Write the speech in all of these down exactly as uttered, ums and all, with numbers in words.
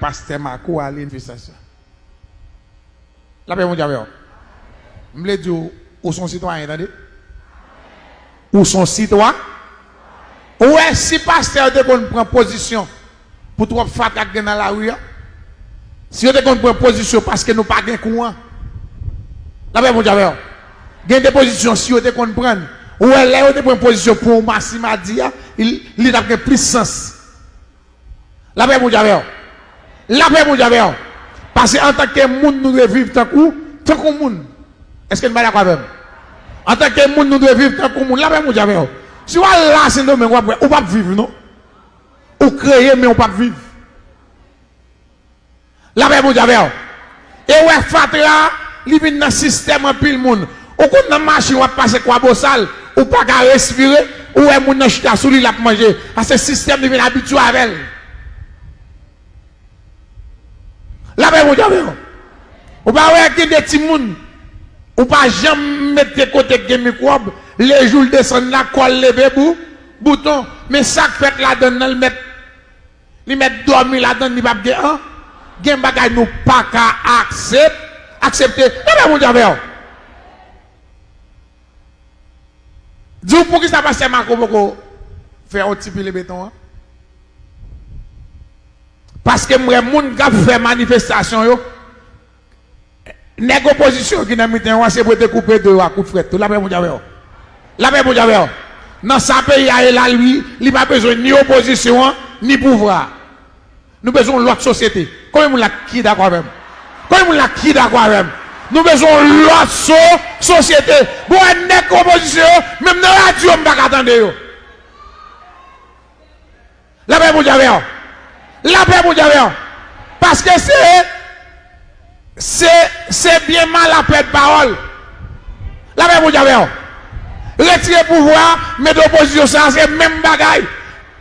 Pastè Marco ale, n fè sa. Lapè Bondye avè w. M vle di w, ou se yon sitwayen, tande. Ou se yon sitwa. Ou wè, si pastè yo te konn pran pozisyon pou twòp fatra k gen nan lari a, si yo te konn pran pozisyon paske nou pa gen kouran, lapè Bondye avè w. Gen de pozisyon, si yo te konn pran, ou wè, lè yo te pran pozisyon pou yon masimadi a, li, li t ap gen plis sans. Lapè Bondye avè w. Lapè Bondye avè w. Paske antanke moun, nou dwe viv tankou, tankou moun. Èske n pa dakò avè m? Antanke moun, nou dwe viv tankou moun. Lapè Bondye avè w. Si w al la Sendomeng, w ap wè, ou p ap viv, non. Ou kreye, men ou p ap viv. Lapè Bondye avè w. E w wè fatra, li vin nan sistèm anpil moun. Ou konn nan machin w ap pase Kwabosal, ou pa ka respire, ou wè moun nan chita sou li, l ap manje. Sa se sistèm li vin abitye avè l. Lapè Bondye avè w. Ou pa wè gen de timoun, ou pa janm mete kote k gen mikwòb, lejou l desann la, kò l leve bou, bouton. Men sa k fèt ladann nan, l mèt Li mèt dòmi ladann, li p ap gen an. Gen bagay nou pa ka aksep-, aksepte. Lapè Bondye avè w. Di w poukisa pastè Marco poko fè yon ti pile beton an? Paske m wè moun k ap fè manifestasyon yo, nèg opozisyon ki nan mitan yo a, se pou yo te koupe do yo a kout frèt tou. Lapè Bondye avè w. Lapè Bondye avè w. Nan sa peyi a ye la, li, li pa bezwen ni opozisyon an, ni pouvwa a. Nou bezwen yon lòt sosyete. Konbyen moun la ki dakò avè m? Konbyen moun la ki dakò avè m? Nou bezwen yon lòt so-, sosyete. Bon, wè nèg opozisyon yo, menm nan radyo, m pa ka tande yo. Lapè Bondye avè w. Lapè Bondye avè w. Paske se, se, se byen mal a pèd pawòl. Lapè Bondye avè w. Retire pouvwa a, mete opozisyon, sa se menm bagay.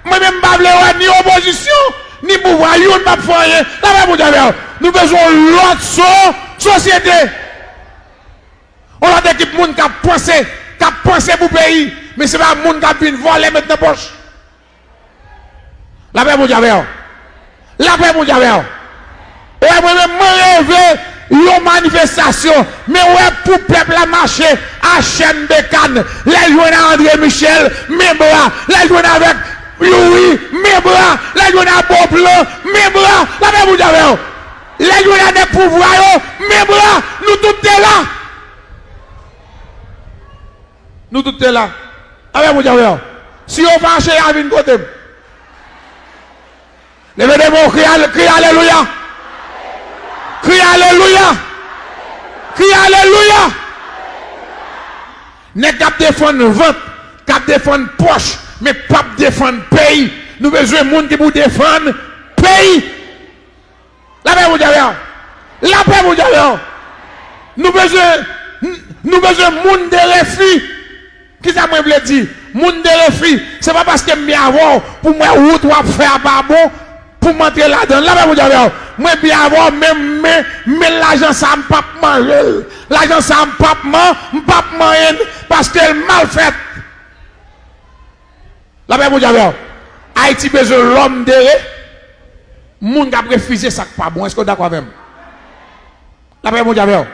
Mwen menm m pa vle wè ni opozisyon, ni pouvwa, youn p ap fè anyen. Lapè Bondye avè w. Nou bezwen yon lòt so-, sosyete. Yon lòt ekip moun k ap panse, k ap panse pou peyi, men se pa moun k ap vin vòlè met nan pòch. Lapè Bondye avè w. Lapè Bondye avè w. Wè, mwen menm, mwen reve yon manifestasyon. Men wè, pou pèp la mache a chèn de kann. Lè l jwenn a André Michel, men bra. Lè l jwenn avèk Youri, men bra. Lè l jwenn a Beauplan, men bra. Lapè Bondye avè w. Lè l jwenn a nèg pouvwa yo, men bra. Nou tout te la. Nou tout te la. Lapè Bondye avè w. Si yo fache, y a vin kote m. Leve de men w, kriye ale-, kriye alelouya. Kriye alelouya. Kriye alelouya. Nèg k ap defann vant, k ap defann pòch, men p ap defann peyi. Nou bezwen moun ki pou defann peyi. Lapè Bondye avè w. Lapè Bondye avè w. Nou bezwen, nou bezwen moun de refi. Kisa mwen vle di? Moun de refi. Se pa paske m byen avè w pou m wè wout w ap fè a pa bon pou m antre ladan l. Lapè Bondye avè w. Mwen byen avè w, men, men, men lajan sa a m p ap manje l. Lajan sa a m p ap man-, m p ap manyen l paske l mal fèt. Lapè Bondye avè w. Ayiti bezwen lòm de re-, moun k ap refize sa k pa bon. Èske w dakò avè m? Lapè Bondye avè w.